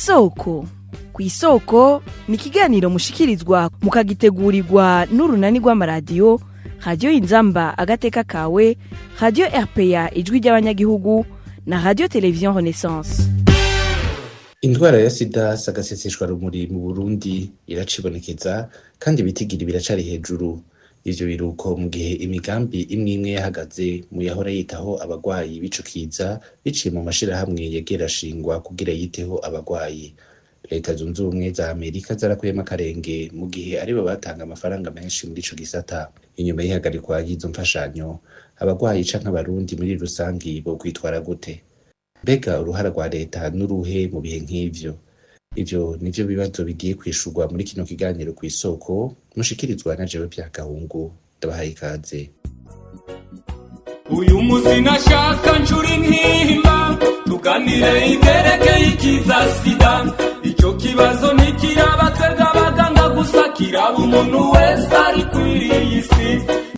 Kw'isoko. Kw'isoko ni ikiganiro mushikirizwa mukagitegurirwa n'urunani rw'amaradiyo Radiyo Inzamba Agateka Kawe, Radiyo RPA Ijwi ry'Abanyagihugu na Radiyo Televiziyo Renaissance. Indwara ya sida s'agaseseshwa rumuri mu Burundi, iracibonekeza kandi ibitigiri biracari hejuru. Ivyo biruko mu gihe imigambi imwe imwe yahagaze mu yahora yitaho abagwayi b'ico kiza, biciye mu mashirahamwe yagiye arashingwa kugira yiteho abagwayi. Leta Zunze Ubumwe za Amerika zarakuyemwo akarenge mu gihe aribo batanga amafaranga menshi muri ico gisata. Inyuma y'ihagarikwa ry'izo mfashanyo, abagwayi canke Abarundi muri rusangi bokwitwara gute? Mbega uruhara rwa leta n'uruhe mu bihe nk'ivyo? Ivyo nivyo bibazo bigiye kwishurwa muri kino kiganiro Kw'isoko mushikirizwa na jewe Pierre Gahungu. Ndabahaye ikaze. Uyu munsi nashaka ncura intimba, tuganire ivyerekeye ikiza sida. Ico kibazo ntikiraba twebwe abaganga gusa, kiraba umuntu wese ari kw'iriyi si,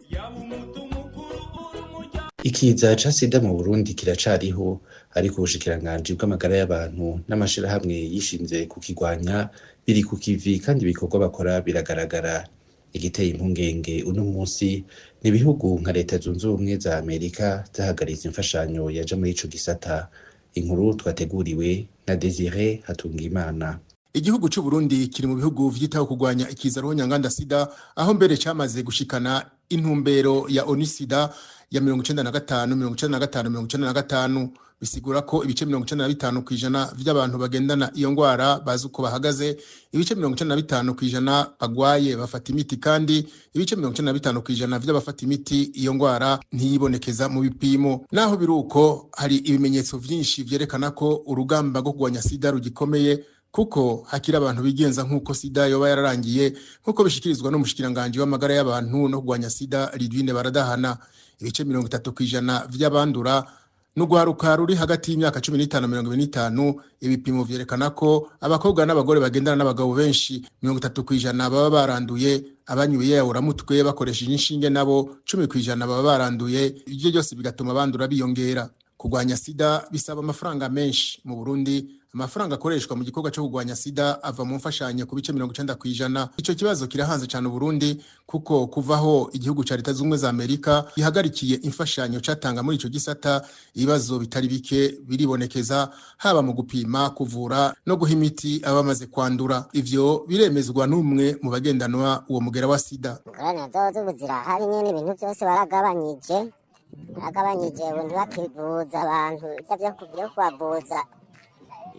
yaba umuto, umukuru, uri umuryango. Ikiza ca sida mu Burundi kiracariho, ariko ubushikiranganji bw'amagara y'abantu n'amashirahamwe yishinze kukigwanya biri ku kivi, kandi ibikorwa bakora biragaragara. Igiteye impungenge uno munsi ni ibihugu nka Leta Zunze Ubumwe za Amerika zahagaritse imfashanyo yaja muri ico gisata. Inkuru twateguriwe na Desire Hatungimana. Igihugu c'Uburundi kiri mu bihugu vyitaho kurwanya ikiza ruhonyanganda sida, aho mbere camaze gushikana intumbero ya ONU-SIDA ya 95 95 95. Bisigura ko ibice 95% vy'abantu bagendana iyo ngwara bazi uko bahagaze, ibice 95% bagwaye bafata imiti, kandi ibice 95% vy'abafata imiti iyo ngwara ntiyibonekeza mu bipimo. Naho biruko, hari ibimenyetso vyinshi vyerekana ko urugamba rwo kurwanya sida rugikomeye, kuko hakiri abantu bigenza nk'uko sida yoba yararangiye, nk'uko bishikirizwa n'umushikiranganji w'amagara y'abantu no kurwanya sida, Lidwine Baradahana. Ibice 30% vy'abandura n'urwaruka ruri hagati y'imyaka 15 25. Ibipimo vyerekana ko abakobwa n'abagore bagendana n'abagabo benshi, 30% baba baranduye. Abanywa ibiyayuramutwe bakoresheje inshinge nabo, 10% baba baranduye. Ivyo byose bigatuma abandura biyongera. Kurwanya sida bisaba amafaranga menshi. Mu Burundi, amafaranga akoreshwa mu gikorwa cyo kurwanya sida ava mu mfashanyo ku bice 90%. Ico kibazo kirahanze cyane Uburundi, kuko kuvaho igihugu ca Leta Zunze za Amerika gihagarikiye imfashanyo catanga muri ico gisata, ibibazo bitari bike biribonekeza, haba mu gupima, kuvura no guha imiti abamaze kwandura. Ivyo biremezwa n'umwe mu bagendanwa uwo mugera wa sida. Ingorane zozo ubu zirahari nyene. Ibintu byose baragabanyije, baragabanyije. Ubu ntibakivuza abantu ibyo byo kubavuza,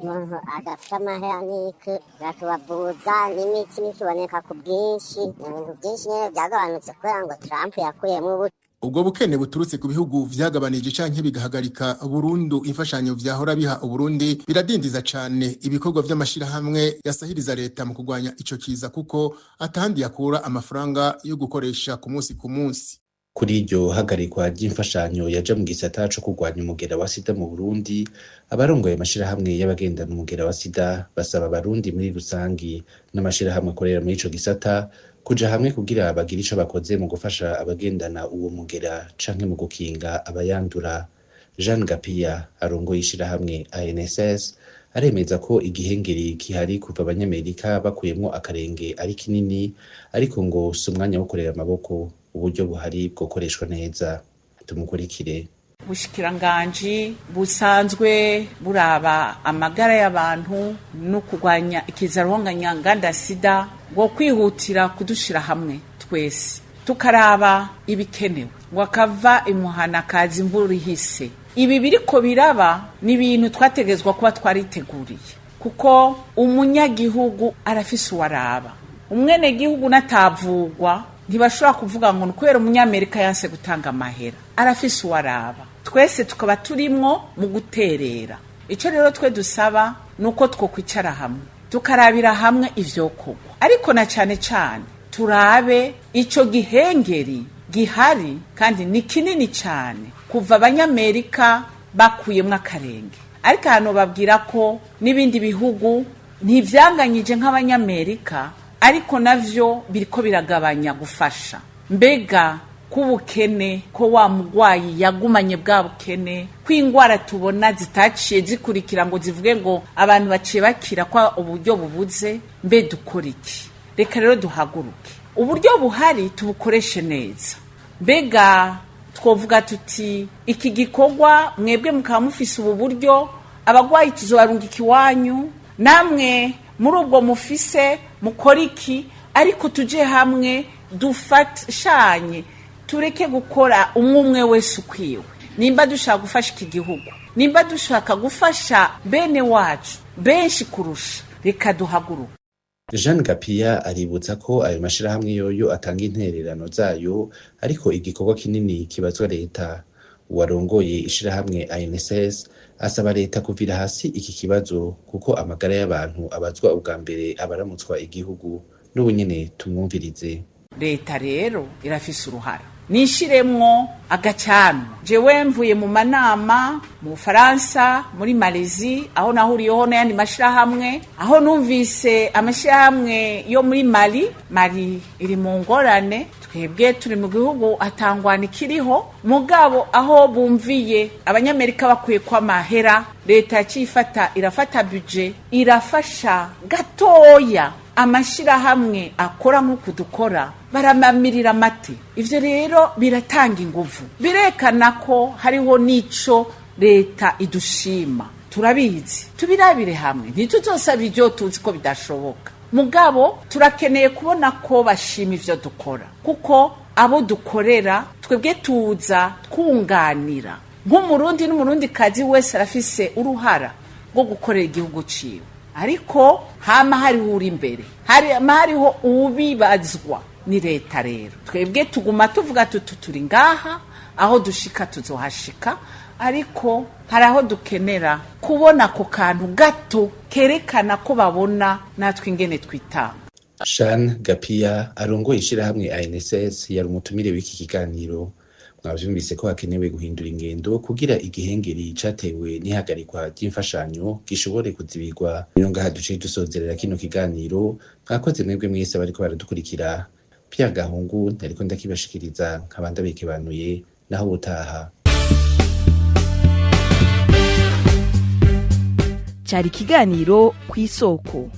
umuntu adafite amahera n'iki, bakibavuza n'imiti ntikiboneka ku bwinshi. Ibintu byinshi nyene byagabanutse kubera ngo Trump yakuyemo ubu. Ubwo bukene buturutse ku bihugu vyagabanije canke bigahagarika burundu imfashanyo vyahora biha Uburundi biradindiza cane ibikorwa vy'amashirahamwe yasahiriza leta mu kurwanya ico kiza, kuko atahandi yakura amafaranga yo gukoresha ku munsi ku munsi. Kuri iryo hagarikwa ry'imfashanyo yaja mu gisata co kurwanya umugera wa sida mu Burundi, abarongoye amashirahamwe y'abagendana umugera wa sida basaba Abarundi muri rusangi n'amashirahamwe akorera muri ico gisata kuja hamwe kugira bagire ico bakoze mu gufasha abagendana uwo mugera canke mu gukinga abayandura. Jeanne Gapiya arongoye ishirahamwe ANSS aremeza ko igihengeri kihari kuva Abanyamerika bakuyemwo akarenge ari kinini, ariko ngo si umwanya wo kurera amaboko, uburyo buhari bwokoreshwa neza. Tumukurikire. Ubushikiranganji busanzwe buraba amagara y'abantu no kurwanya ikiza ruhonganyanganda sida bwo kwihutira kudushira hamwe twese, tukaraba ibikenewe, ngo akava imuhana kaza imvura ihise. Ibi biriko biraba ni ibintu twategezwa kuba twariteguriye, kuko umunyagihugu arafise uwaraba umwenegihugu natavugwa. Ntibashobora kuvuga ngo ni kubera Umunyamerika yanse gutanga amahera. Arafise uwaraba, twese tukaba turimwo mu guterera. Icyo rero twe dusaba ni uko twokwicara hamwe, tukarabira hamwe ivyokorwa, ariko na cane cane turabe ico gihengeri gihari, kandi ni kinini cane kuva Abanyamerika bakuyemwo akarenge. Ariko ahantu babwira ko n'ibindi bihugu ntivyanganyije nk'Abanyamerika, ariko navyo biriko biragabanya gufasha. Mbega K'ubukene, ko wa mugwayi yagumanye bwa bukene, kw'ingwara tubona zitaciye zikurikira ngo zivuge ngo abantu baciye bakira kwa uburyo bubuze. Mbe dukora iki? Reka rero duhaguruke, uburyo buhari tubukoreshe neza. Mbega twovuga tuti iki gikorwa mwebwe mukaba mufise ubu buryo, abagwayi tuzobarungika iwanyu, namwe muri ubwo mufise mukora iki, ariko tuje hamwe dufashanye, tureke gukora umwe umwe wese ukwiwe. Nimba dushaka gufasha iki gihugu, nimba dushaka gufasha bene wacu benshi kurusha, reka duhaguruke. Jeanne Gapiya aributsa ko ayo mashirahamwe yoyo atanga intererano zayo, ariko igikorwa kinini kibazwa leta. Uwarongoye ishirahamwe ANSS asaba leta kuvira hasi iki kibazo, kuko amagara y'abantu abazwa ubwa mbere abaramutswa igihugu. N'ubu nyene tumwumvirize. Leta rero irafise uruhara, nishiremwo agacanwa. Jewe mvuye mu manama mu Bufaransa, muri Malezi, aho nahuriyeho n'ayandi mashirahamwe, aho numvise amashirahamwe yo muri Mali. Mali iri mu ngorane, twebwe turi mu gihugu atangwana ikiriho, mugabo aho bumviye Abanyamerika bakwiye ko amahera, leta yaciye ifata, irafata budget, irafasha gatoya amashirahamwe akora nk'uku dukora, baramamirira amate. Ivyo rero biratanga inguvu, birekana ko hariho n'ico leta idushima. Turabizi, tubirabire hamwe, ntituzosaba ivyo tuzi ko bidashoboka, mugabo turakeneye kubona ko bashima ivyo dukora, kuko abo dukorera twebwe tuza twunganira. Nk'Umurundi n'Umurundikazi wese arafise uruhara rwo gukorera igihugu ciwe, ariko hama hariho uri imbere, hama hariho ubibazwa, ni leta. Rero twebwe tuguma tuvuga tuti turi ngaha, aho dushika tuzohashika, ariko hari aho dukenera kubona ako kantu gato kerekana ko babona natwe ingene twitanga. Shan Gapiya arongoye ishirahamwe ANSS yari umutumire w'iki kiganiro. Mwavyumvise ko hakenewe guhindura ingendo kugira igihengeri catewe n'ihagarikwa ry'imfashanyo gishobore kuzibirwa. Rero ngaha duciye dusozerera kino kiganiro. Mwakoze mwebwe mwese bariko baradukurikira. Pierre Gahungu ndariko ndakibashikiriza, nkaba ndabikebanuye, naho ubutaha. Cyari ikiganiro Ku Isoko.